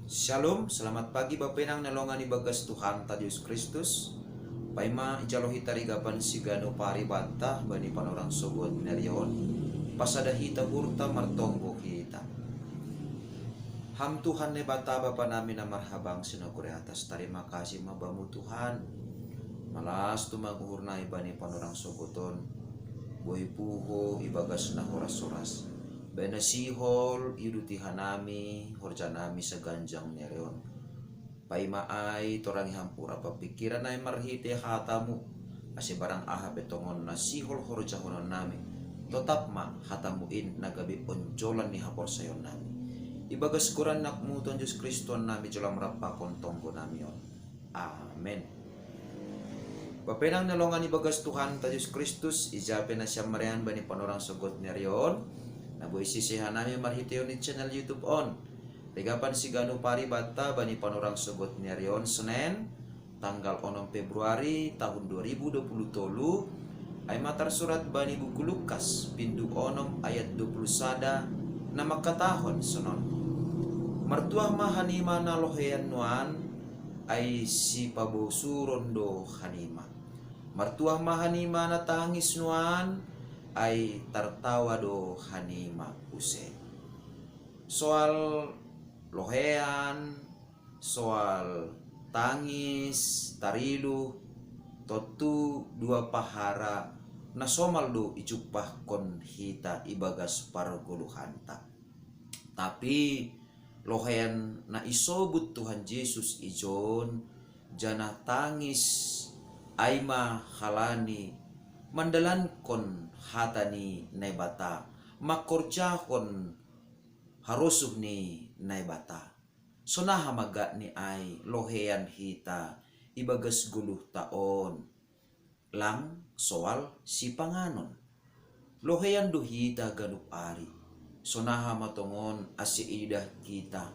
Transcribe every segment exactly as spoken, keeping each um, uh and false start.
Shalom, selamat pagi Bapenang na longan ibagas Tuhanta Jesus Kristus. Paima ijalo hita rigapan sigano paribanta bani panorang sogot ni ari on, pasada hita hurta martonggo hita. Ham Tuhan Naibata Bapa nami na marhabangsa na hurang atas, tarima kasih ma Bamu Tuhan. Malas tumang uhur nami bani panorang sogot on, boi puho ibagas na horas-horas. Baen na sihol iuduti hanami horja nami saganjang ni ari on. Paima ai torangi hampura papikiran nami marhite hatamu, ase barang aha pe tongon na sihol horjahonon nami, totap ma hatamu in na gabe onjolan ni haporsayaon nami. Ibagas goran anakmu Tuhan Jesus Kristus nami jolam rap pakon tonggo nami on. Amen. Bapenang na longan ibagas Tuhanta Jesus Kristus, ija pe na sian marean bani panorang sogot ni ari on, na boi sise hanami marhiteon ni channel YouTube on. Rigapan sigano paribanta bani panorang sogot ni ari on Senen, tanggal onom Februari tahun dua ribu dua puluh tolu, ai ma tarsurat bani buku Lukas, pindu onom ayat dua puluh sada, na mangkatahon sonon: Martuah ma hanima na lohean nuan, ai sipabosuron do hanima. Martuah ma hanima na tangis nuan, ai tartawa do hanima use. Soal lohean, soal tangis, tariluh, tontu dua pahara na somal do ijumpahkon hita ibagas pargoluhanta. Tapi lohean na isobut Tuhan Jesus ijon, janah tangis ai ma halani mandalankon hata ni Naibata, mangkorjahon harosuh ni Naibata. Sonaha ma gakni ai lohean hita ibagas goluhta on? Lang soal sipanganon. Lohean do hita ganup ari. Sonaha ma tongon ase ididah hita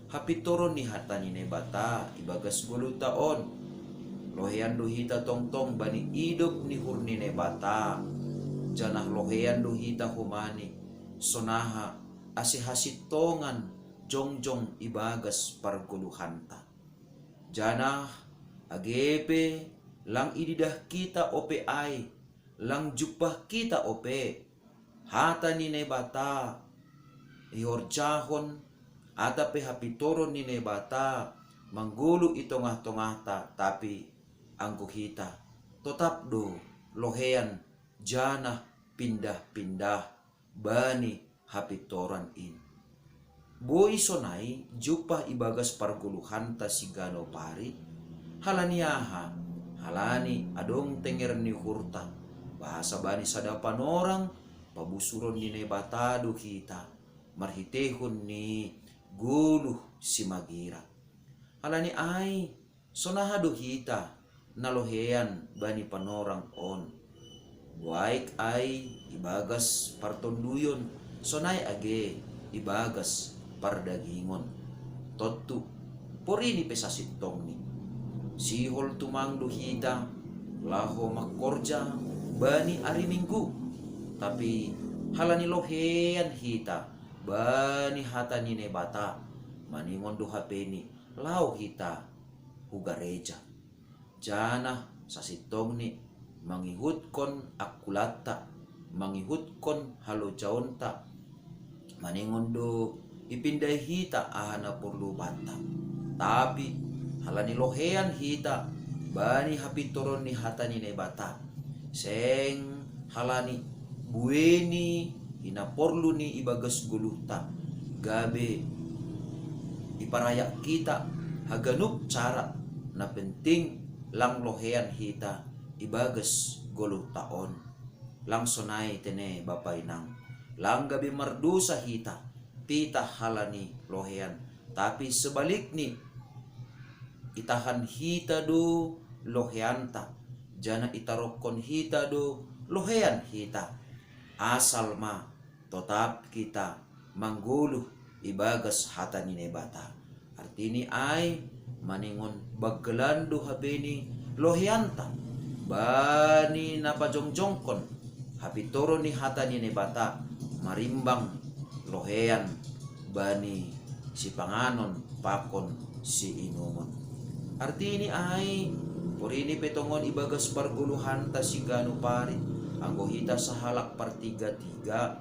hapintoron ni hata ni Naibata ibagas goluhta on? Lohean do hita tongtong bani idop ni uhur ni Naibata, janah lohean do hita humani sonaha ase hasintongan jongjong ibagas pargoluhanta. Janah age pe lang ididah hita ope ai, lang jumpah hita ope hata ni Naibata ihorjahon, atap pe hapintoron ni Naibata manggoluh i tongah-tongahta, tapi anggo hita totap do lohean janah pindah-pindah bani hapintoran in. Boi sonai jumpah ibagas pargoluhanta siganup ari? Halani aha? Halani adong tenger ni uhurta, bahasa bani sada panorang pabusuron ni Naibata do hita marhiteihon ni goluh simagira. Halani ai, sonaha do hita na lohean bani panorang on, baik ai ibagas partonduyon, sonai age ibagas pardagingon? Tontu, porini pe sasintongni, sihol tumang do hita laho mangkorja bani ari Minggu. Tapi halani lohean hita bani hata ni Naibata, maningon do hapeni laho hita hu gareja. Janah sasintongni mangihutkon angkulanta, mangihutkon halojaonta, maningon do ipindai hita aha na porlu banta. Tapi halani lohean hita bani hapintoron ni hata ni Naibata, seng halani buei i na porlu ni ibagas goluhta, gabe iparayak hita haganup cara, na penting lang lohean hita ibagas goluhta on. Lang sonai tene bapa inang, lang gabe mardosa hita pitah halani lohean, tapi sebalikni, itahan hita do loheanta, janah itarokkon hita do lohean hita, asal ma totap hita manggoluh ibagas hata ni Naibata. Artini ai, maningon banggalan do hapeni loheanta bani na pajongjongkon hapintoron ni hata ni Naibata, marimbang lohean bani sipanganon pakon siinumon. Artini ai, porini pe tongon ibagas pargoluhanta siganup ari, anggo hita sahalak partiga-tiga,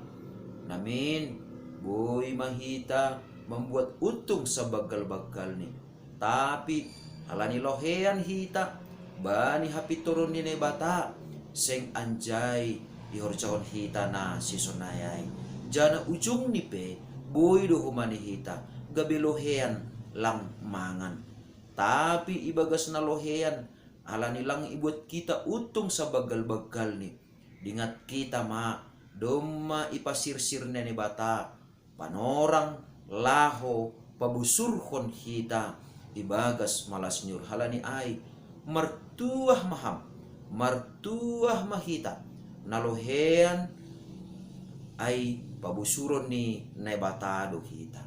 namin boi ma hita mambuat untung sabaggal-baggalni. Tapi halani lohean hita bani hapintoron ni Naibata, seng anjai ihorjahon hita na sisonai ai. Jana ujungni pe boi do homa ni hita gabe lohean lang mangan. Tapi ibagas na lohean, halani lang ibuat hita untung sabaggal-baggalni, dingat hita ma domma ipasirsir ni Naibata panorang laho pabusurhon hita ibagas malas ni uhur. Halani ai, martuah ma ham, martuah ma hita, na lohean ai pabusuron ni Naibata do hita.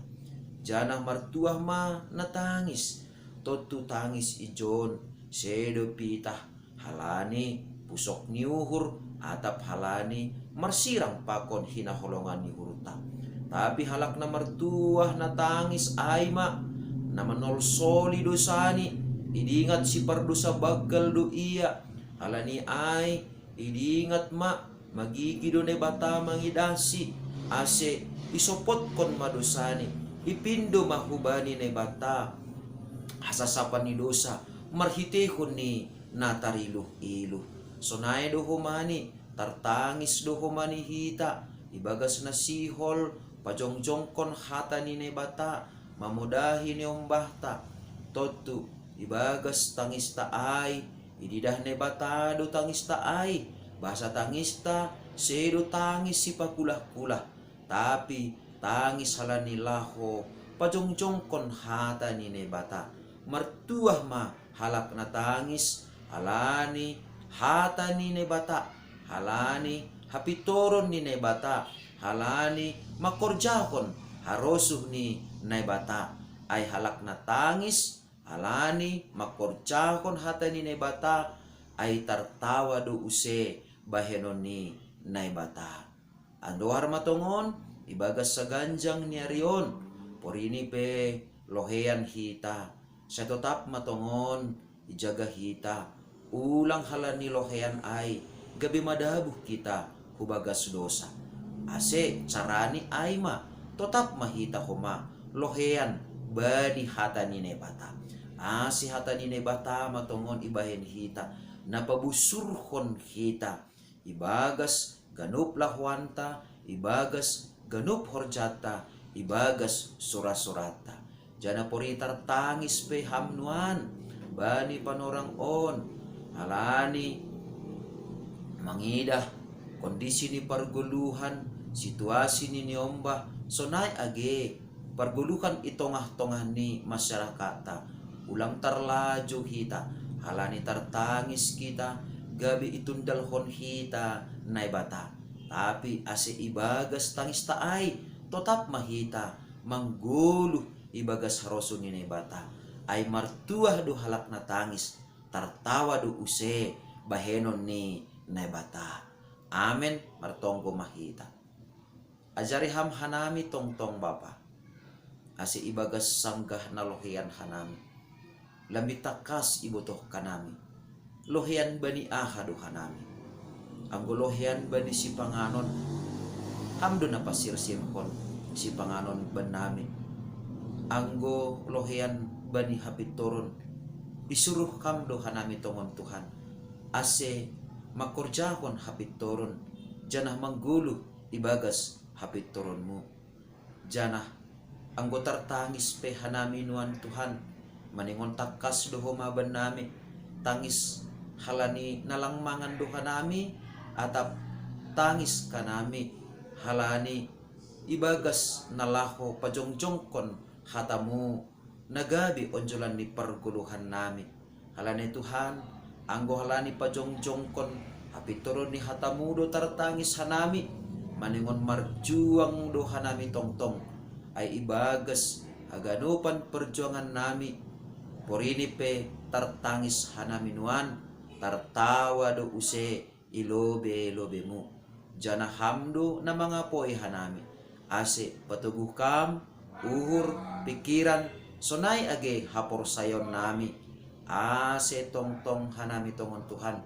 Janah martuah ma na tangis, tontu tangis ijon, sedo pitah, halani pusok ni uhur, atap halani marsirang pakon hinaholongan ni uhurta. Tapi halak na martuah na tangis ai ma na manolsoli dosani, idingat sipardosa banggal do ia. Halani ai, idingat ma, magigi do Naibata mangidasi, ase isopotkon ma dosani, ipindo ma hubani Naibata hasasapan ni dosa marhiteihon ni na tariluh-iluh. Sonai do homa ni, tartangis do homa ni hita ibagas na sihol pajongjongkon hata ni Naibata, mamodahi ni ombahta. Tontu ibagas tangista ai, ididah Naibata do tangista ai, bahasa tangista sedo tangis sipakulah-kulah, tapi tangis halani laho pajongjongkon hata ni Naibata. Martuah ma halak na tangis halani hata ni Naibata, halani hapintoron ni Naibata, halani mangkorjahon harosuh ni Naibata. Ai halak na tangis halani mangkorjahon hata ni Naibata, ai tartawa do use bahenon ni Naibata. Andohar ma tongon ibagas saganjang ni ari on, porini pe lohean hita, sai totap ma tongon ijaga hita, ulang halani lohean ai gabe madabuh hita hubagas dosa. Ase carani ai ma, totap ma hita homa lohean bani hata ni Naibata. Ase hata ni Naibata ma tongon ibahen hita, na pabusurhon hita ibagas ganup lahoanta, ibagas ganup horjanta, ibagas sura-suranta. Jana porini tartangis pe ham nuan bani panorang on, halani mangidah kondisi ni pargoluhan, situasi ni niombah, sonai age pargoluhan i tongah-tongah ni masyarakatta. Ulang tarlajo hita, halani tartangis hita, gabe itundalhon hita Naibata. Tapi ase ibagas tangista ai, totap ma hita manggoluh ibagas harosuh ni Naibata. Ai martuah do halak na tangis, tartawa do use bahenon ni Naibata. Amen. Martonggo ma hita. Ajari ham hanami tongtong Bapa, ase ibagas sanggah na lohean hanami, lambin tangkas ibotoh hanami, lohean bani aha do hanami. Anggo lohean bani sipanganon, ham do na pasirsirhon sipanganon bannami. Anggo lohean bani hapintoron, isuruh ham do hanami tongon Tuhan, ase mangkorjahon hapintoron, janah manggoluh ibagas hapintoronmu. Janah anggo tartangis pe hanami nuan Tuhan, maningon tangkas do homa bannami, tangis halani na lang mangan do hanami, atap tangis hanami halani ibagas na laho pajongjongkon hatamu na gabe onjolan ni pargoluhannami. Halani Tuhan, anggo halani pajongjongkon hapintoron ni hatamu do tartangis hanami, maningon marjuang do hanami tongtong, ai ibagas haganupan parjuangannami, porini pe tartangis hanami nuan, tartawa do use i lobe-lobemu. Janah ham do na mangapoi hanami, ase patoguh kam uhur, pingkiran, Sonai' age haporsayaon nami, ase tongtong hanami tongon Tuhan,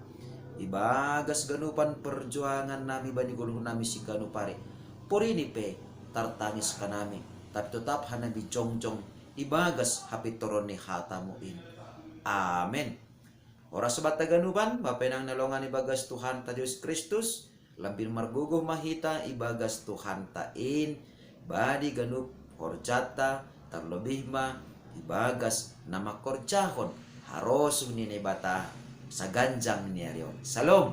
ibagas ganupan porjuangan nami bani goluh nami siganup ari, porini pe tartangis hanami, tapi totap hanami jongjong ibagas hapintoron ni hatamu in. Amen. Horas banta ganupan, bapenang na longan ibagas Tuhanta Jesus Kristus, lambin margogoh ma hita ibagas Tuhanta in, bani ganup horjanta, tarlobih ma ibagas na mangkorjahon harosuh ni Naibata saganjang ni ari on. Salom.